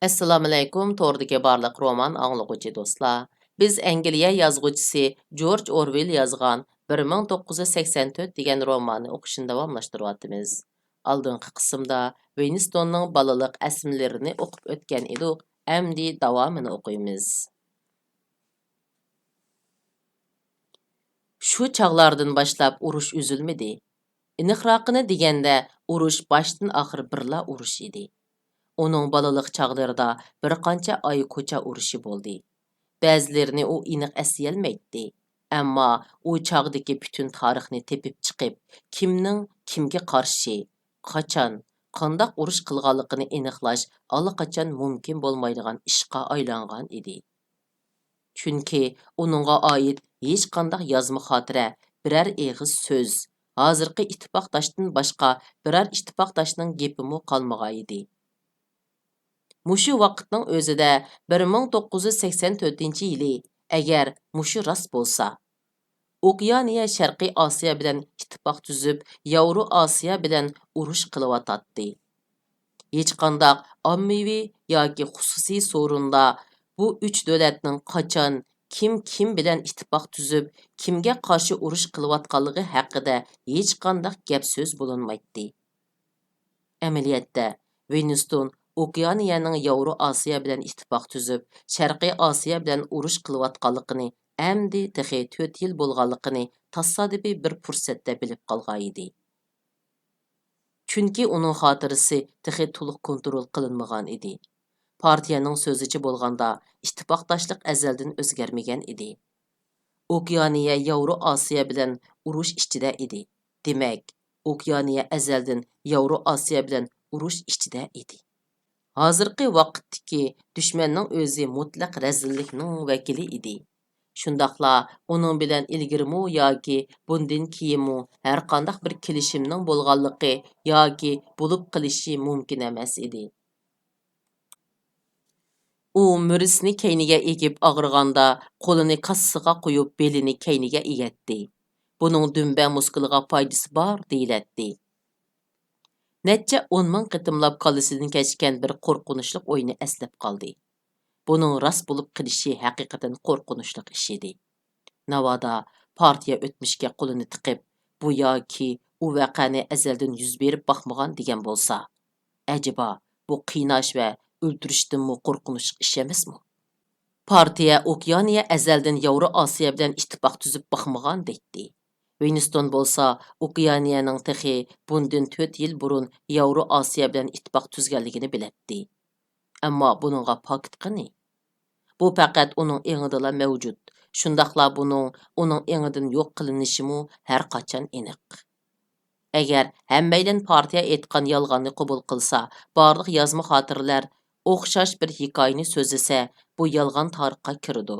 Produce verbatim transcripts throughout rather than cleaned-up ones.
ئەسسالامۇئەلەيكۇم، توردىكى بارلىق رومان ئاڭلىغۇچى دوستلار. بىز ئەنگلىيە يازغۇچىسى جورج ئورۋېل يازغان بىر مىڭ توققۇز يۈز سەكسەن تۆت دېگەن روماننى ئوقۇشنى داۋاملاشتۇرۇۋاتىمىز. ئالدىنقى قىسىمدا ۋىنستوننىڭ بالىلىق ئەسلىمىلىرىنى ئوقۇپ ئۆتكەن ئىدۇق، ئەمدى داۋامىنى ئوقۇيمىز. شۇ چاغلاردىن باشلاپ ئۇرۇش ئۈزۈلمىدى. ئېنىقراقىنى دېگەندە، ئۇرۇش باشتىن ئاخىر بىرلا ئۇرۇش ئىدى. ئۇنىڭ بالىلىق چاغلىرىدا بىر قانچە ئاي كوچا ئۇرۇشى بولدى. بەزىلىرىنى ئۇ ئېنىق ئەسلىيەلمەيتتى. ئەمما ئۇ چاغدىكى پۈتۈن تارىخنى تېپىپ چىقىپ، كىمنىڭ كىمگە قارشى، قاچان، قانداق ئۇرۇش قىلغانلىقىنى ئېنىقلاش ئاللىقاچان مۇمكىن بولمايدىغان ئىشقا ئايلانغان ئىدى. چۈنكى ئۇنىڭغا ئائىت ھېچقانداق يازما خاتىرە، بىرەر ئېغىز سۆز، ھازىرقى ئىتتىپاقداشتىن باشقا بىرەر ئىتتىپاقداشنىڭ گېپىمۇ قالمىغانىدى. مۇشۇ ۋاقىتنىڭ ئۆزىدە، بىر مىڭ توققۇز يۈز سەكسەن تۆتىنچى يىلى، ئەگەر مۇشۇ راست بولسا، ئوكيانىيە شەرقىي ئاسىيا بىلەن ئىتتىپاق تۈزۈپ، ياۋرو ئاسىيا بىلەن ئۇرۇش قىلىۋاتاتتى. ھېچقانداق ئاممىۋى ياكى خۇسۇسىي سورۇندا بۇ ئۈچ دۆلەتنىڭ قاچان، كىم كىم بىلەن ئىتتىپاق تۈزۈپ، كىمگە قارشى ئۇرۇش قىلىۋاتقانلىقى ھەققىدە ھېچقانداق گەپ سۆز بولۇنمايتتى. ئەمەلىيەتتە، ۋىنستون ئوكيانىيەنىڭ ياۋرو ئاسىيا بىلەن ئىتتىپاق تۈزۈپ، شەرقىي ئاسىيا بىلەن ئۇرۇش قىلىۋاتقانلىقىنى ئەمدى تېخى تۆت يىل بولغانلىقىنى تاسادىپىي بىر پۇرسەتتە بىلىپ قالغانىدى. چۈنكى ئۇنىڭ خاتىرىسى تېخى تولۇق كونترول قىلىنمىغان ئىدى. پارتىيەنىڭ سۆزىچە بولغاندا، ئىتتىپاقداشلىق ئەزەلدىن ئۆزگەرمىگەن ئىدى. ئوكيانىيە ياۋرو ئاسىيا بىلەن ئۇرۇش ئىچىدە ئىدى. دېمەك، ئوكيانىيە ئەزەلدىن ياۋرو ئاسىيا بىلەن ئۇرۇش ئىچىدە ئىدى. ھازىرقى ۋاقىتتىكى دۈشمەننىڭ ئۆزى مۇتلەق رەزىللىكنىڭ ۋەكىلى ئىدى. شۇنداقلا ئۇنىڭ بىلەن ئىلگىرىمۇ ياكى بۇندىن كېيىنمۇ ھەرقانداق بىر كېلىشىمنىڭ بولغانلىقى ياكى بولۇپ قېلىشى مۇمكىن ئەمەس ئىدى. ئۇ مۈرىسىنى كەينىگە ئېگىپ ئاغرىغاندا، قولىنى كاسسىغا قويۇپ، بېلىنى كەينىگە ئېگەتتى. بۇنىڭ دۈمبە مۇسكۇلىغا پايدىسى بار دېيىلەتتى. نەچچە ئون مىڭ قېتىملاپ كاللىسىدىن كەچكەن بىر قورقۇنچلۇق ئوينى ئەسلەپ قالدى. بۇنىڭ راست بولۇپ قېلىشى ھەقىقەتەن قورقۇنچلۇق ئىش ئىدى. ناۋادا پارتىيە ئۆتمۈشكە قولىنى تىقىپ، بۇ ياكى ئۇ ۋەقەنى ئەزەلدىن يۈز بېرىپ باقمىغان دېگەن بولسا، ئەجەبا، بۇ قىيناش ۋە ئۆلتۈرۈشتىنمۇ قورقۇنچلۇق ئىش ئەمەسمۇ؟ پارتىيە ئوكيانىيە ئەزەلدىن ياۋرو ئاسىيا بىلەن ئىتتىپاق تۈزۈپ باقمىغان دەيتتى. ۋىنستون بولسا ئوكيانىيەنىڭ تېخى بۇندىن تۆت يىل بۇرۇن ياۋرو ئاسىيا بىلەن ئىتتىپاق تۈزگەنلىكىنى بىلەتتى. ئەمما بۇنىڭغا پاكىت قېنى؟ بۇ پەقەت ئۇنىڭ ئېڭىدىلا مەۋجۇت، شۇنداقلا بۇنىڭ ئۇنىڭ ئېڭىدىن يوق قىلىنىشىمۇ ھەر قاچان ئېنىق. ئەگەر ھەممەيلەن پارتىيە ئېيتقان يالغاننى قوبۇل قىلسا، بارلىق يازما خاتىرىلەر ئوخشاش بىر ھېكايىنى سۆزلىسە، بۇ يالغان تارىخقا كىرىدۇ.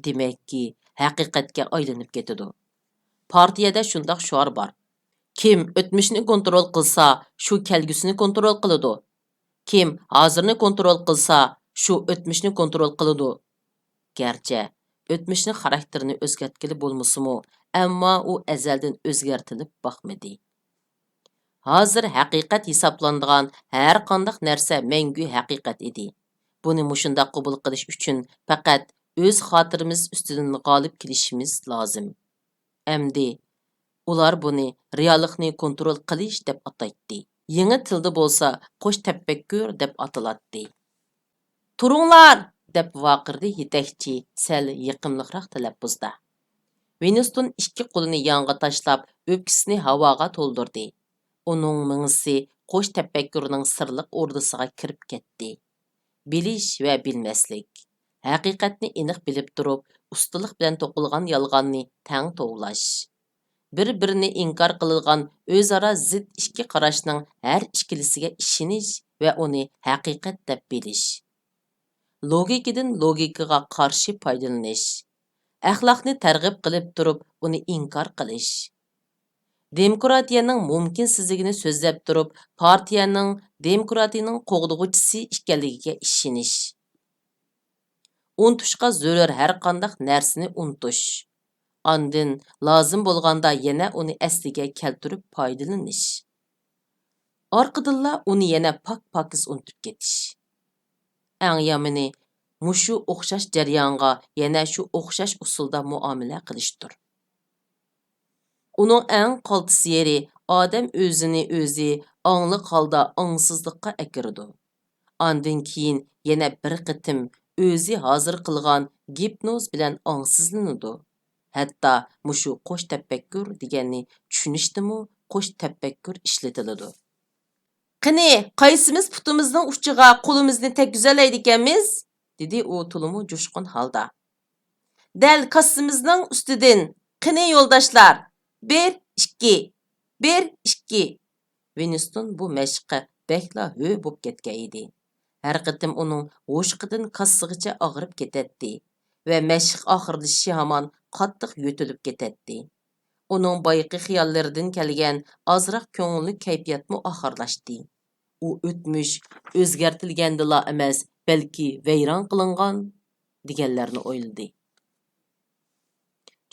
دېمەككى، ھەقىقەتكە ئايلىنىپ كېتىدۇ. پارتىيەدە شۇنداق شوئار بار: «كىم ئۆتمۈشنى كونترول قىلسا، شۇ كەلگۈسىنى كونترول قىلىدۇ. كىم ھازىرنى كونترول قىلسا، شۇ ئۆتمۈشنى كونترول قىلىدۇ.» گەرچە ئۆتمۈشنىڭ خاراكتېرىنى ئۆزگەرتكىلى بولمىسىمۇ، ئەمما ئۇ ئەزەلدىن ئۆزگەرتىلىپ باقمىدى. ھازىر ھەقىقەت ھېسابلانىدىغان ھەرقانداق نەرسە مەڭگۈ ھەقىقەت ئىدى. بۇنى مۇشۇنداق قوبۇل قىلىش ئۈچۈن پەقەت ئۆز خاتىرىمىز ئۈستىدىن غالىب كېلىشىمىز لازىم. ئەمدى ئۇلار بۇنى رېئاللىقنى كونترول قىلىش دەپ ئاتايتتى. يېڭى تىلدا بولسا قوش تەپەككۇر دەپ ئاتىلاتتى. «تۇرۇڭلار!» دەپ ۋارقىرىدى يېتەكچى سەل يېقىملىقراق تەلەپپۇزدا. ۋىنستون ئىككى قولىنى يانغا تاشلاپ، ئۆپكىسىنى ھاۋاغا تولدۇردى. ئۇنىڭ مېڭىسى قوش تەپەككۇرنىڭ سىرلىق ئوردىسىغا كىرىپ كەتتى. بىلىش ۋە بىلمەسلىك، ھەقىقەتنى ئېنىق بىلىپ تۇرۇپ، ئۇستىلىق بىلەن توقۇلغان يالغاننى تەڭ توۋلاش، بىر-بىرىنى ئىنكار قىلىدىغان ئۆزئارا زىت ئىككى قاراشنىڭ ھەر ئىككىلىسىگە ئىشىنىش ۋە ئۇنى ھەقىقەت دەپ بىلىش، لوگىكىدىن لوگىكىغا قارشى پايدىلىنىش، ئەخلاقنى تەرغىب قىلىپ تۇرۇپ ئۇنى ئىنكار قىلىش، دېموكراتىيەنىڭ مۇمكىنسىزلىكىنى سۆزلەپ تۇرۇپ، پارتىيەنىڭ دېموكراتىيىنىڭ قوغدىغۇچىسى ئىكەنلىكىگە ئىشىنىش. ئۇنتۇشقا زۆرۈر ھەرقانداق نەرسىنى ئۇنتۇش. ئاندىن لازىم بولغاندا يەنە ئۇنى ئەسلىگە كەلتۈرۈپ پايدىلىنىش. ئارقىدىنلا ئۇنى يەنە پاك-پاكىز ئۇنتۇپ كېتىش. ئەڭ يامىنى، مۇشۇ ئوخشاش جەريانغا يەنە شۇ ئوخشاش ئۇسۇلدا مۇئامىلە قىلىشتۇر. ئۇنىڭ ئەڭ قالتىس يېرى، ئادەم ئۆزىنى ئۆزى ئاڭلىق ھالدا ئاڭسىزلىققا ئەكىرىدۇ. ئاندىن كېيىن يەنە بىر قېتىم ئۆزى ھازىر قىلغان گىپنوز بىلەن ئاڭسىزلىنىدۇ. ھەتتا مۇشۇ قوش تەپەككۇر دېگەننى چۈشىنىشتىمۇ قوش تەپەككۇر ئىشلىتىلىدۇ. قېنى، قايسىمىز پۇتىمىزنىڭ ئۇچىغا قولىمىزنى تەگكۈزەلەيدىكەنمىز؟ دېدى ئۇ تولىمۇ جۇشقۇن ھالدا. دەل كاسسىمىزنىڭ ئۈستىدىن، قېنى يولداشلار، بىر، ئىككى، بىر، ئىككى. ۋىنستون بۇ مەشىققە بەكلا ھۆ بوپ كەتكەن ئىدى. ھەر قېتىم ئۇنىڭ ھوشۇقىدىن كاسسىغىچە ئاغرىپ كېتەتتى ۋە مەشىق ئاخىرلىشىشى ھامان قاتتىق يۆتىلىپ كېتەتتى. ئۇنىڭ بايىقى خىياللىرىدىن كەلگەن ئازراق كۆڭۈللۈك كەيپىياتمۇ ئاخىرلاشتى. ئۇ ئۆتمۈش ئۆزگەرتىلگەندىلا ئەمەس، بەلكى ۋەيران قىلىنغان دېگەنلەرنى ئويلىدى.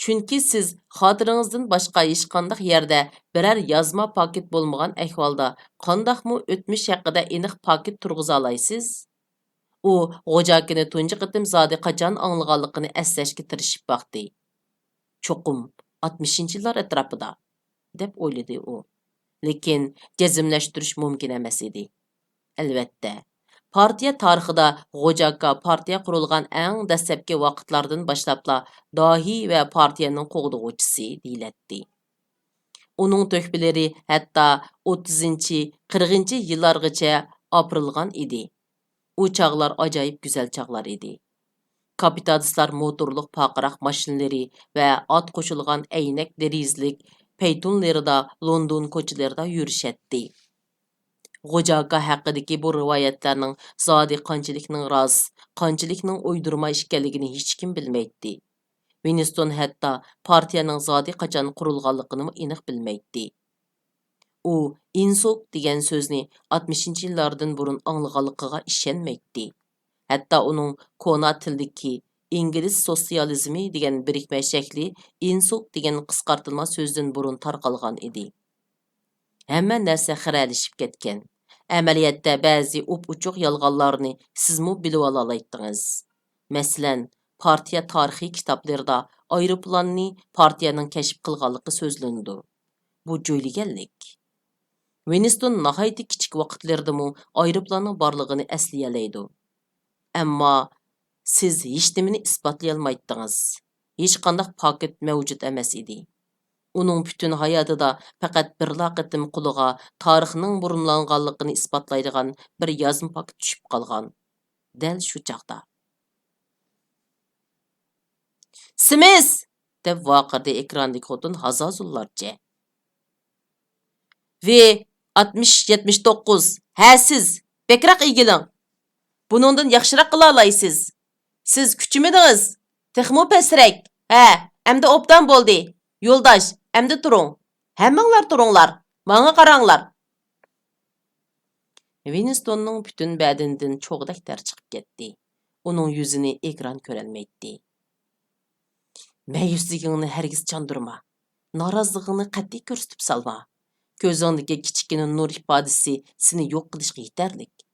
چۈنكى سىز خاتىرىڭىزدىن باشقا ھېچقانداق يەردە بىرەر يازما پاكىت بولمىغان ئەھۋالدا قانداقمۇ ئۆتمۈش ھەققىدە ئېنىق پاكىت تۇرغۇزالايسىز؟ ئۇ غوجاكىنى تۇنجى قېتىم زادى قاچان ئاڭلىغانلىقىنى ئەسلەشكە تىرىشىپ باقتى. چوقۇم ئاتمىشىنچى يىللار ئەتراپىدا، دەپ ئويلىدى ئۇ. لېكىن جەزملەشتۈرۈش مۇمكىن ئەمەس ئىدى. ئەلۋەتتە، پارتىيە تارىخىدا غوجاكا پارتىيە قۇرۇلغان ئەڭ دەسلەپكى ۋاقىتلاردىن باشلاپلا داھىي ۋە پارتىيەنىڭ قوغدىغۇچىسى دېيىلەتتى. ئۇنىڭ تۆھپىلىرى ھەتتا ئوتتۇزىنچى، قىرىقىنچى يىللارغىچە ئاپىرىلغان ئىدى. ئۇ چاغلار ئاجايىپ گۈزەل چاغلار ئىدى. كاپىتالىستلار موتورلۇق پارقىراق ماشىنىلىرى ۋە ئات قوشۇلغان ئەينەك دېرىزىلىك پەيتۇنلىرىدا لوندون كوچىلىرىدا يۈرۈشەتتى. غوجاكا ھەققىدىكى بۇ رىۋايەتلەرنىڭ زادى قانچىلىكنىڭ راست، قانچىلىكنىڭ ئويدۇرما ئىكەنلىكىنى ھېچكىم بىلمەيتتى. ۋىنستون ھەتتا پارتىيەنىڭ زادى قاچان قۇرۇلغانلىقىنىمۇ ئېنىق بىلمەيتتى. ئۇ ئىنسۇك دېگەن سۆزنى ئاتمىشىنچى يىللاردىن بۇرۇن ئاڭلىغانلىقىغا ئىشەنمەيتتى. ھەتتا ئۇنىڭ كونا تىلدىكى ئىنگلىز سوتسىيالىزمى دېگەن بىرىكمە شەكلى ئىنسۇك دېگەن قىسقارتىلما سۆزدىن بۇرۇن تارقالغان ئىدى. ھەممە نەرسە خىرەلىشىپ كەتكەن. ئەمەلىيەتتە بەزى ئوپئوچۇق يالغانلارنى سىزمۇ بىلىۋالالايتتىڭىز. مەسىلەن، پارتىيە تارىخىي كىتابلىرىدا ئايروپىلاننى پارتىيەنىڭ كەشىپ قىلغانلىقى سۆزلىنىدۇ. بۇ جۆيلىگەنلىك. ۋىنستون ناھايىتى كىچىك ۋاقىتلىرىدىمۇ ئايروپىلاننىڭ بارلىقىنى ئەسلىيەلەيدۇ. ئەمما سىز ھېچنېمىنى ئىسپاتلىيالمايتتىڭىز. ھېچقانداق پاكىت مەۋجۇت ئەمەس ئىدى. ئۇنىڭ پۈتۈن ھاياتىدا پەقەت بىرلا قېتىم قولىغا تارىخنىڭ بۇرمىلانغانلىقىنى ئىسپاتلايدىغان بىر يازما پاكىت چۈشۈپ قالغان. دەل شۇ چاغدا. «سىمىس!» دەپ ۋارقىرىدى ئېكراندىكى خوتۇن ھازازۇللارچە. «ۋې ئاتمىش يەتمىش توققۇز، ھە سىز، بەكرەك ئېگىلىڭ! بۇنىڭدىن ياخشىراق قىلالايسىز! سىز كۈچىمىدىڭىز! تېخىمۇ پەسرەك! ھە، ئەمدى ئوبدان بولدى! يولداش، ئەمدى تۇرۇڭ! ھەممىڭلار تۇرۇڭلار! ماڭا قاراڭلار!» ۋىنستوننىڭ پۈتۈن بەدىنىدىن چوغدەك تەر چىقىپ كەتتى. ئۇنىڭ يۈزىنى ئېكران كۆرەلمەيتتى. «مەيۈسلۈكۈڭنى ھەرگىز چاندۇرما. نارازىلىقىڭنى قەتئىي كۆرسىتىپ سالما. كۆزۈڭدىكى كىچىككىنە نۇر ئىپادىسى سېنى يوق قىلىشقا يېتەرلىك.»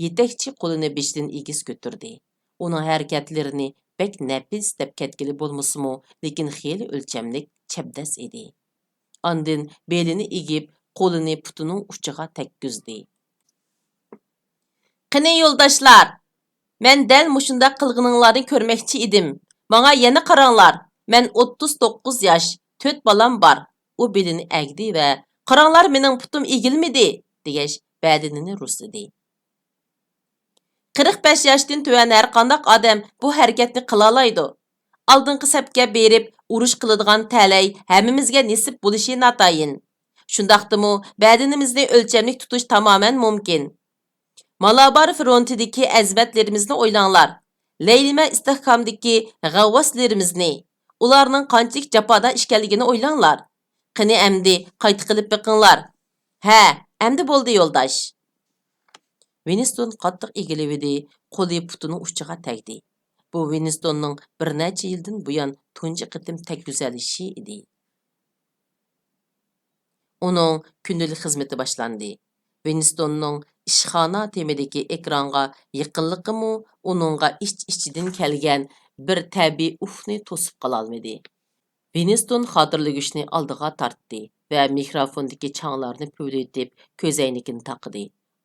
يېتەكچى قولىنى بېشىدىن ئېگىز كۆتۈردى. ئۇنىڭ ھەرىكەتلىرىنى بەك نەپىس دەپ كەتكىلى بولمىسىمۇ، لېكىن خېلى ئۆلچەملىك، چەبدەس ئىدى. ئاندىن بېلىنى ئېگىپ، قولىنى پۇتىنىڭ ئۇچىغا تەگكۈزدى. «قېنى يولداشلار، مەن دەل مۇشۇنداق قىلغىنىڭلارنى كۆرمەكچى ئىدىم. ماڭا يەنە قاراڭلار، مەن ئوتتۇز توققۇز ياش، تۆت بالام بار.» ئۇ بېلىنى ئەگدى ۋە، «قاراڭلار، مېنىڭ پۇتۇم ئېگىلمىدى!» دېگەچ، بەدىنىنى رۇسلىدى. «قىرىق بەش ياشتىن تۆۋەن ھەرقانداق ئادەم بۇ ھەرىكەتنى قىلالايدۇ. ئالدىنقى سەپكە بېرىپ ئۇرۇش قىلىدىغان تەلەي ھەممىمىزگە نېسىپ بولۇشى ناتايىن. شۇنداقتىمۇ بەدىنىمىزنى ئۆلچەملىك تۇتۇش تامامەن مۇمكىن. مالابار فرونتىدىكى ئەزىمەتلىرىمىزنى ئويلاڭلار. لەيلىمە ئىستىھكامدىكى غەۋۋاسلىرىمىزنى، ئۇلارنىڭ قانچىلىك جاپادا ئىكەنلىكىنى ئويلاڭلار. قېنى ئەمدى قايتا قىلىپ بېقىڭلار. ھە، ئەمدى بولدى، يولداش.» ۋىنستون قاتتىق ئېگىلىۋىدى، قولى پۇتىنىڭ ئۇچىغا تەگدى. بۇ ۋىنستوننىڭ بىر نەچچە يىلدىن بۇيان تۇنجى قېتىم تەگكۈزەلىشى ئىدى. ئۇنىڭ كۈندىلىك خىزمىتى باشلاندى. ۋىنستوننىڭ ئىشخانا تېمىدىكى ئېكرانغا يېقىنلىقىمۇ ئۇنىڭغا ئىچ-ئىچىدىن كەلگەن بىر تەبىئىي ئۇھنى توسۇپ قالالمىدى. ۋىنستون خاتىرىلىگۈچنى ئالدىغا تارتتى ۋە مىكروفوندىكى چاڭلارنى پۈۋلىتىپ، كۆزەينىكىنى تاقىدى.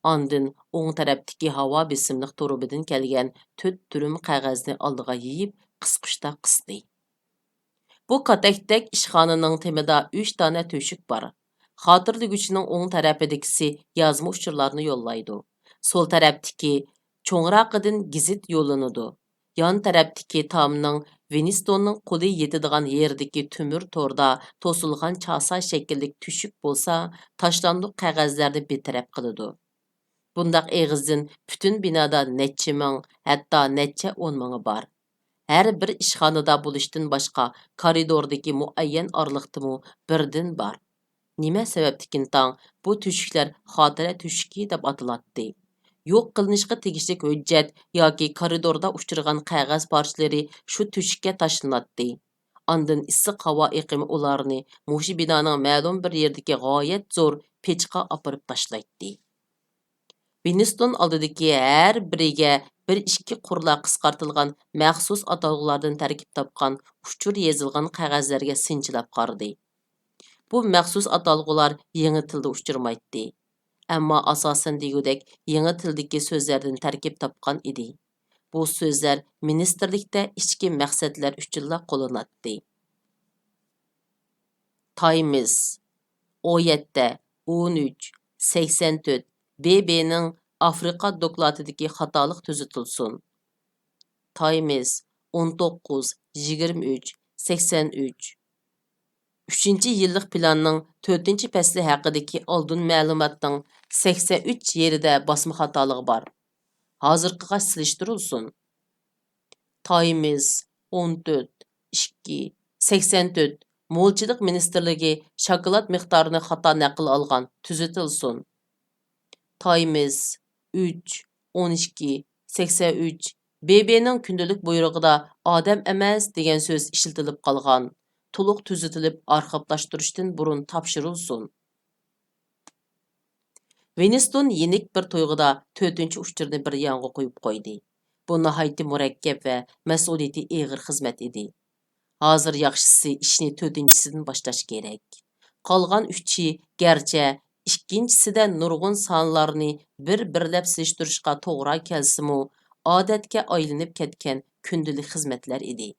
ئاندىن ئوڭ تەرەپتىكى ھاۋا بېسىملىق تۇرۇبىدىن كەلگەن تۆت تۈرۈم قەغەزنى ئالدىغا يېيىپ، قىسقۇچتا قىستى. بۇ كاتەكتەك ئىشخانىنىڭ تېمىدا ئۈچ دانە تۆشۈك بار. خاتىرىلىگۈچىنىڭ ئوڭ تەرەپىدىكىسى يازما ئۇچۇرلارنى يوللايدۇ. سول تەرەپتىكى چوڭراقىدىن گېزىت يوللىنىدۇ. يان تەرەپتىكى تامنىڭ ۋىنستوننىڭ قولى يېتىدىغان يېرىدىكى تۆمۈر توردا توسۇلغان چاسا شەكىللىك تۆشۈك بولسا، تاشلاندۇق قەغەزلەرنى بىر تەرەپ قىلىدۇ. بۇنداق ئېغىزدىن پۈتۈن بىنادا نەچچە مىڭ، ھەتتا نەچچە ئون مىڭى بار. ھەر بىر ئىشخانىدا بولۇشتىن باشقا، كارىدوردىكى مۇئەييەن ئارىلىقتىمۇ بىردىن بار. نېمە سەۋەبتىكىنتاڭ بۇ تۆشۈكلەر خاتىرە تۆشۈكى دەپ ئاتىلاتتى؟ يوق قىلىنىشقا تېگىشلىك ھۆججەت ياكى كارىدوردا ئۇچرىغان قەغەز پارچىلىرى شۇ تۆشۈككە تاشلىناتتى. ئاندىن ئىسسىق ھاۋا ئېقىمى ئۇلارنى مۇشۇ بىنانىڭ مەلۇم بىر يېرىدىكى غايەت زور پېچقا ئاپىرىپ تاشلايتتى. ۋىنستون ئالدىدىكى ھەر بىرىگە بىر ئىككى قۇرلا قىسقارتىلغان مەخسۇس ئاتالغۇلاردىن تەركىب تاپقان ئۇچۇر يېزىلغان قەغەزلەرگە سىنچىلاپ قارىدى. بۇ مەخسۇس ئاتالغۇلار يېڭى تىلدا ئۇچرىمايتتى. ئەمما ئاساسەن دېگۈدەك يېڭى تىلدىكى سۆزلەردىن تەركىب تاپقان ئىدى. بۇ سۆزلەر مىنىستىرلىكتە ئىچكى مەقسەتلەر ئۈچۈنلا قوللىناتتى. تايمس، ئون يەتتە، ئون ئۈچ، سەكسەن تۆت، بې بېنىڭ ئافرىقا دوكلاتىدىكى خاتالىق تۈزىتىلسۇن. تايمس، ئون توققۇز، يىگىرمە ئۈچ، سەكسەن ئۈچ. ئۈچىنچى يىللىق پىلاننىڭ تۆتىنچى پەسلى ھەققىدىكى ئالدىن مەلۇماتنىڭ سەكسەن ئۈچ يېرىدە باسما خاتالىقى بار. ھازىرقىغا سېلىشتۇرۇلسۇن. تايمس، ئون تۆت، ئىككى، سەكسەن تۆت، مولچىلىق مىنىستىرلىكى شاكىلات مىقدارىنى خاتا نەقىل ئالغان، تۈزىتىلسۇن. تايمس، ئۈچ، ئون ئىككى، سەكسەن ئۈچ، بې بېنىڭ كۈندىلىك بۇيرۇقىدا ئادەم ئەمەس دېگەن سۆز ئىشلىتىلىپ قالغان، تولۇق تۈزىتىلىپ ئارخىپلاشتۇرۇشتىن بۇرۇن تاپشۇرۇلسۇن. ۋىنستون يېنىك بىر تۇيغۇدا تۆتىنچى ئۇچۇرنى بىر يانغا قويۇپ قويدى. بۇ ناھايىتى مۇرەككەپ ۋە مەسئۇلىيىتى ئېغىر خىزمەت ئىدى. ھازىر ياخشىسى ئىشنى تۆتىنچىسىدىن باشلاش كېرەك. قالغان ئۈچى گەرچە ئىككىنچىسىدە نۇرغۇن سانلارنى بىر-بىرلەپ سېلىشتۇرۇشقا توغرا كەلسىمۇ، ئادەتكە ئايلىنىپ كەتكەن كۈندىلىك خىزمەتلەر ئىدى.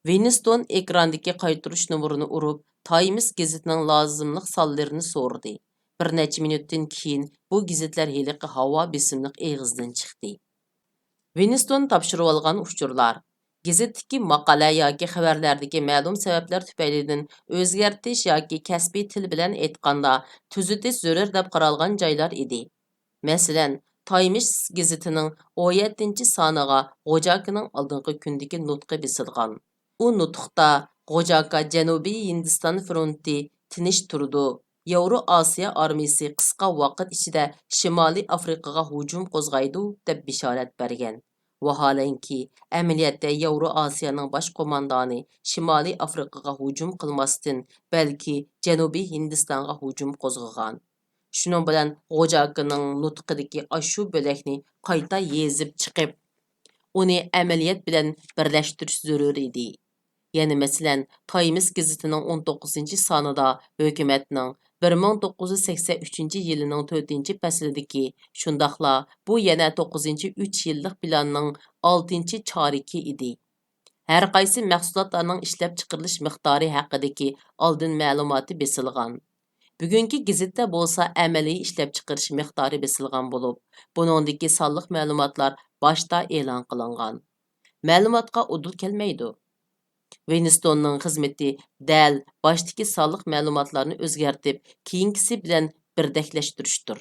ۋىنستون ئېكراندىكى قايتۇرۇش نومۇرىنى ئۇرۇپ، تايمس گېزىتىنىڭ لازىملىق سانلىرىنى سورىدى. بىر نەچچە مىنۇتتىن كېيىن بۇ گېزىتلەر ھېلىقى ھاۋا بېسىملىق ئېغىزدىن چىقتى. ۋىنستون تاپشۇرۇۋالغان ئۇچۇرلار. گېزىتتىكى ماقالە ياكى خەۋەرلەردىكى مەلۇم سەۋەبلەر تۈپەيلىدىن ئۆزگەرتىش ياكى كەسپىي تىل بىلەن ئېيتقاندا تۈزىتىش زۆرۈر دەپ قارالغان جايلار ئىدى. مەسىلەن، تايمس گېزىتىنىڭ ئون يەتتىنچى سانىغا غوجاكىنىڭ ئالدىنقى كۈندىكى نۇتقى بېسىلغان. ئۇ نۇتۇقتا غوجاكا جەنۇبىي ھىندىستان فرونتى تىنچ تۇرىدۇ، ياۋرو ئاسىيا ئارمىيىسى قىسقا ۋاقىت ئىچىدە شىمالىي ئافرىقىغا ھۇجۇم قوزغايدۇ، دەپ بېشارەت بەرگەن. ۋاھالەنكى، ئەمەلىيەتتە ياۋرو ئاسىيانىڭ باش قوماندانى شىمالىي ئافرىقىغا ھۇجۇم قىلماستىن، بەلكى جەنۇبىي ھىندىستانغا ھۇجۇم قوزغىغان. شۇنىڭ بىلەن غوجاكىنىڭ نۇتقىدىكى ئاشۇ بۆلەكنى قايتا يېزىپ چىقىپ، ئۇنى ئەمەلىيەت بىلەن بىرلەشتۈرۈش زۆرۈر ئىدى. يەنە مەسىلەن، تايمس گېزىتىنىڭ ئون توققۇزىنچى سانىدا ھۆكۈمەتنىڭ بىر مىڭ توققۇز يۈز سەكسەن ئۈچىنچى يىلىنىڭ تۆتىنچى پەسلىدىكى، شۇنداقلا بۇ يەنە توققۇزىنچى ئۈچ يىللىق پىلاننىڭ ئالتىنچى چارىكى ئىدى. ھەرقايسى مەھسۇلاتلارنىڭ ئىشلەپچىقىرىلىش مىقدارى ھەققىدىكى ئالدىن مەلۇماتى بېسىلغان. بۈگۈنكى گېزىتتە بولسا ئەمەلىي ئىشلەپچىقىرىش مىقدارى بېسىلغان بولۇپ، بۇنىڭدىكى سانلىق مەلۇماتلار باشتا ئېلان قىلىنغان. مەلۇماتقا ئۇدۇل كەلمەيدۇ. ۋىنستوننىڭ خىزمىتى دەل باشتىكى سانلىق مەلۇماتلارنى ئۆزگەرتىپ، كېيىنكىسى بىلەن بىردەكلەشتۈرۈشتۇر.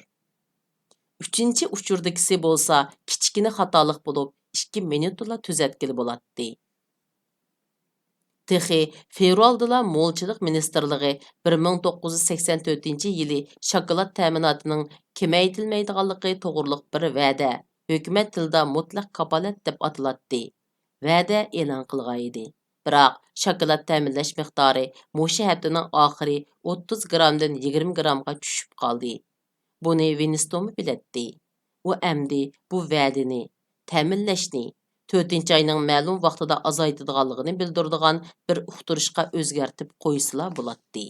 ئۈچىنچى ئۇچۇردىكىسى بولسا كىچىككىنە خاتالىق بولۇپ، ئىككى مىنۇتتىلا تۈزەتكىلى بولاتتى. تېخى فېۋرالدىلا مولچىلىق مىنىستىرلىقى بىر مىڭ توققۇز يۈز سەكسەن تۆتىنچى يىلى شاكىلات تەمىناتىنىڭ كېمەيتىلمەيدىغانلىقى توغرۇلۇق بىر ۋەدە، ھۆكۈمەت تىلىدا مۇتلەق كاپالەت دەپ ئاتىلاتتى، ۋەدە ئېلان قىلغانىدى. بىراق، شاكىلات تەمىنلەش مىقدارى مۇشۇ ھەپتىنىڭ ئاخىرى ئوتتۇز گرامدىن يىگىرمە گرامغا چۈشۈپ قالدى. بۇنى ۋىنستونمۇ بىلەتتى. ئۇ ئەمدى بۇ ۋەدىنى، تەمىنلەشنى تۆتىنچى ئاينىڭ مەلۇم ۋاقتىدا ئازايتىدىغانلىقىنى بىلدۈرىدىغان بىر ئۇقتۇرۇشقا ئۆزگەرتىپ قويسىلا بولاتتى.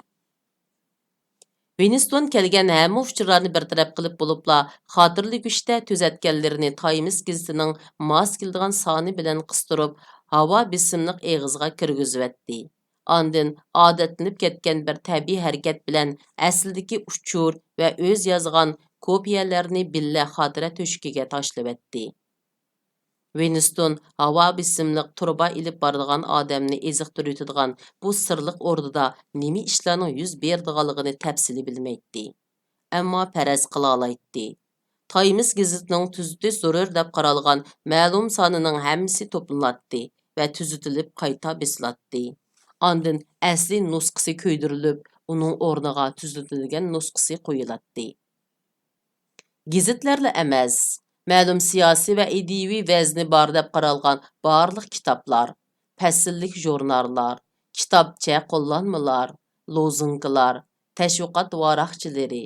ۋىنستون كەلگەن ھەممە ئۇچۇرلارنى بىر تەرەپ قىلىپ بولۇپلا، خاتىرىلىگۈچتە تۈزەتكەنلىرىنى تايمس گېزىتىنىڭ ماس كېلىدىغان سانى بىلەن قىستۇرۇپ، ھاۋا بېسىملىق ئېغىزىغا كىرگۈزۈۋەتتى. ئاندىن ئادەتلىنىپ كەتكەن بىر تەبىئىي ھەرىكەت بىلەن ئەسلىدىكى ئۇچۇر ۋە ئۆزى يازغان كوپىيەلەرنى بىللە خاتىرە تۆشۈكىگە تاشلىۋەتتى. ۋىنستون ھاۋا بېسىملىق تۇرۇبا ئېلىپ بارىدىغان ئادەمنى ئېزىقتۇرۇۋېتىدىغان بۇ سىرلىق ئوردىدا نېمە ئىشلارنىڭ يۈز بېرىدىغانلىقىنى تەپسىلىي بىلمەيتتى. ئەمما پەرەز قىلالايتتى. تايمس گېزىتىنىڭ تۈزىتىش زۆرۈر دەپ قارالغان مەلۇم سانىنىڭ ھەممىسى توپلىناتتى ۋە تۈزىتىلىپ قايتا بېسىلاتتى. ئاندىن ئەسلىي نۇسخىسى كۆيدۈرۈلۈپ، ئۇنىڭ ئورنىغا تۈزىتىلگەن نۇسخىسى قويۇلاتتى. گېزىتلەرلا ئەمەس، مەلۇم سىياسىي ۋە ئىدىيىۋى ۋەزنى بار دەپ قارالغان بارلىق كىتابلار، پەسىللىك ژۇرناللار، كىتابچە قوللانمىلار، لوزۇنكىلار، تەشۋىقات ۋاراقچىلىرى،